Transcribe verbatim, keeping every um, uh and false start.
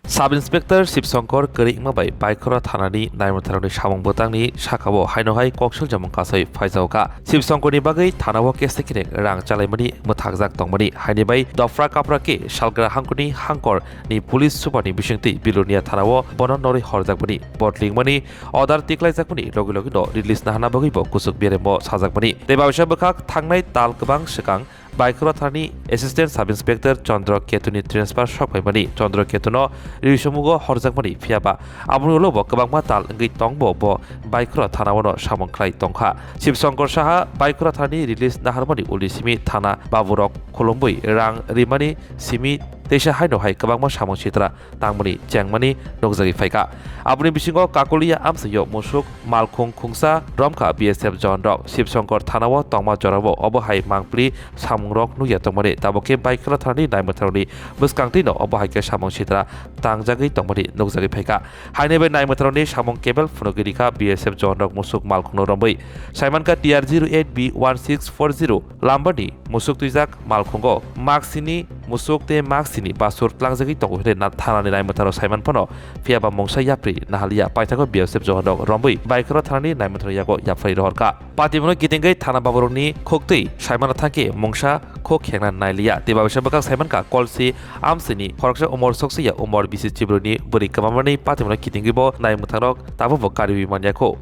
Sub Inspector Shivshankar kwrwi wngma bai Baikhora thanani naimwtharokni samung bwtangni sakao haino hai kok siljamung kasai phaijago kha. Shivshankarni bagwi thanao kesa kireng rang chalaimani mwthakjak tongmani, haini bai dophra kaphra khe salgra hangkuni hangkor ni police superni bisingtwi Bilonia thanao bono norwi horjakmani, bodlingmani, order tiklaijakmani logi logino release nahana bagwibo kuchuk beremo sajakmani. Tei baisa bwkhak thangnai tal kwbang swkang Baikhora thanani Assistant Sub Inspector Chandra Ketuni transfer sok phaimani, Chandra Ketuno risomugo horjakmani, phiyaba aboni ulo bo kwbangma tal wngwi tongbo bo Baikhora thanaono samung khlai tongkha. Shivshankar Saha Baikhora thanani release naharmani ulni simi thana baburok khulumwi rang rimani simi teisa haino hai kwbangma samung sitra tangmani chengmani nukjagwi phaikha. Aboni bisingo Kakulia amsio musuk malkhung khungsa romkha B S F jawanrok. Shivshankar thanao tongma jorao obo hai mangpli samungrok nukya tongmani, tabuk khe Baikhora thanani naimwtharokni bwskangtwino obo hai khe samung sitra tangjagwi tongmani nukjagwi phaikha. Haini bai naimwtharokni samung kebel phunugwi rikha B S F jawanrok musuk malkhungno romwi. Saimankha T R zero eight B one six four zero lambani musuk twijak malkhungo maksini musuk tei maksini basur tlangjagwi tongo hwnwi na-, thanani naimwtharo saiman phano, phiyaba mungsa yapri nahalia paithago B S F jawanrok romwi Baikhora thanani naimwtharo yago yapharwi rohorkha. Patimungno kitingwi thana baburokni khuktwi saimana thangkhe mungsa khuk khengna nailiya. Tei babisa bwkhak saimankha Kolsi amsini khoroksa umor soksiya umor bisi chibruni bwrwi kwmamani patimungno kitingwibo naimwthangrok tabukbo kariwi manyakho.